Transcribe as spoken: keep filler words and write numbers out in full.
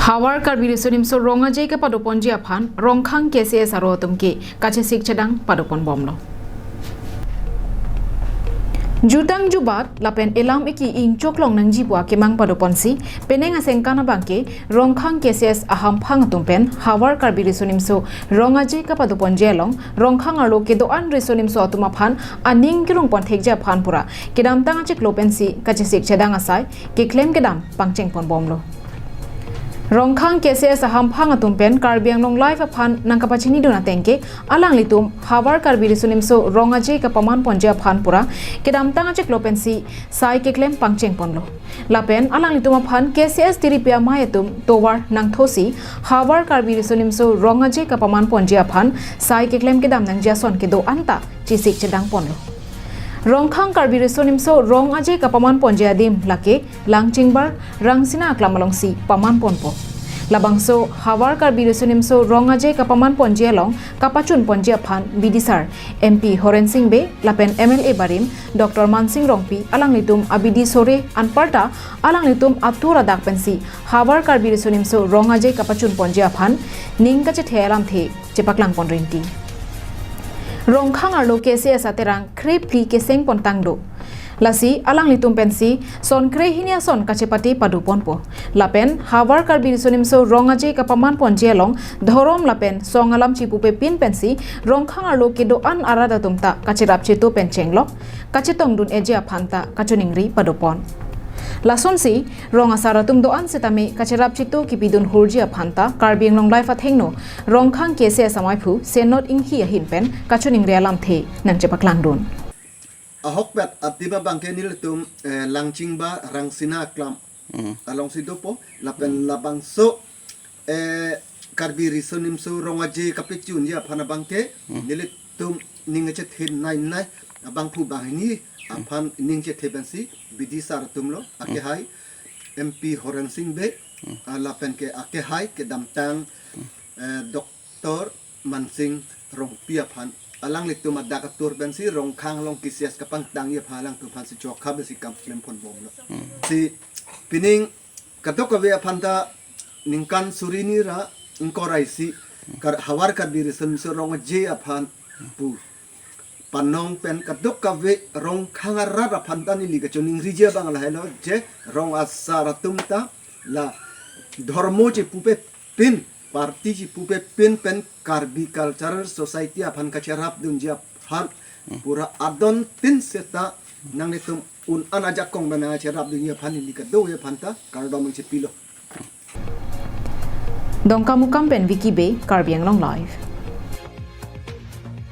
Havar Karbi Riso Nimso Rong Aje kepadoponji aphan Rongkhang K C S aro atum ke kachesik chedang padoponbomlo. Jutang jubat lapen elam eki ingchoklong nangji pu akemang padoponsi penang asengkan abangke Rongkhang K C S ahamphang atum pen Havar Karbi Riso Nimso Rong Aje kepadoponji along Rongkhang arlo kedo-an riso nimso atum aphan aning kerungpon thekji aphan pura kedamtang achiklo pensi kachesik chedang asai keklem kedam pangchengponbomlo. Rongkhang K C S ahamphang atum pen Karbi Anglong Live aphan nangkapachinidun ateng ke alanglitum Havar Karbi Riso Nimso Rong Aje kepamanponji aphan pura kedamtang achiklo pensi sai keklem pangchengponlo. Lapen alanglitum aphan K C S tiripi amei atum tovar nangthosi Havar Karbi Riso Nimso Rong Aje kepamanponji aphan sai keklem kedam nangji ason kedo-an ta chesik chedangponlo. Rongkhang Karbi Riso Nimso Rong Aje kepamanponji adim lake Langchingbar Rangsina Aklam alongsi pamanponpo. Labangso Havar Karbi Riso Nimso Rong Aje kepamanponji along kapachunponji aphan B D sir, M P Horen Sing Bey lapen M L A barim Doctor Mansing Rongpi alanglitum abidi sore anparta alanglitum atur adak pensi Havar Karbi Riso Nimso Rong Aje kapachunponji aphan ning kachethe alamthe chepaklangpon rinti. Rongkhang arlo K C S aterang krephli kesengpon tangdo. Lasi alanglitum pensi son krehini ason kachepate padoponpo. Lapen Havar Karbi Riso Nimso Rong Aje kepamanponji along dhorom lapen song alam chipupepin pensi Rongkhang arlo kedo-an arat atum ta kacherap cheto pen chenglok kachetongdun-eji aphan ta kachiningri padopon. Lasonsi rong asar atum do-an setame kacherap cheto kipidun hurji aphan ta Karbi Anglong Live athengno Rongkhang K C S amaiphu Senot Inghi ahin pen kachiningri alamthe nangchepaklangdun. Ahokpet adim abangke nelitum, eh, Langchingbar Rangsina Aklam, mm, alongsi dopo lapen, mm, labangso, eh, Karbi Riso Nimso Rong Aje kapachunji aphan abangke, mm, nelitum ning chethe nai nai abangphu banghini, mm, aphan ning chethe pensi B D sir atumlo, mm, akehai M P Horen Sing Bey, mm, ah, lapen ke akehai kedamtang, mm, eh, Doctor Mansing Rongpi aphan alanglitum adak atur pensi Rongkhang along K C S kapangtangji aphan alangtum aphansi chokha pensi kam klemponbomlo. Hmm. Si pining kadokave aphan ta ningkan suri hini ra ingkoi ra isi Kar-, Havar Karbi Riso Nimso Rong Aje aphan pu panong pen kadokave Rongkhang arat aphan ta neli kachiningriji abang lahailo je rong asar atum ta la dhormo chipupepin, party chipupepin pen Karbi Cultural Society aphan kacherapdunji aphan, hmm, pura adon tin seta nanglitum un-an ajakong pen nangcherapdunji aphan neli kadokave aphan ta kardom nangchepilo. Dongkamukam pen Vicky Bey, Karbi Anglong Live.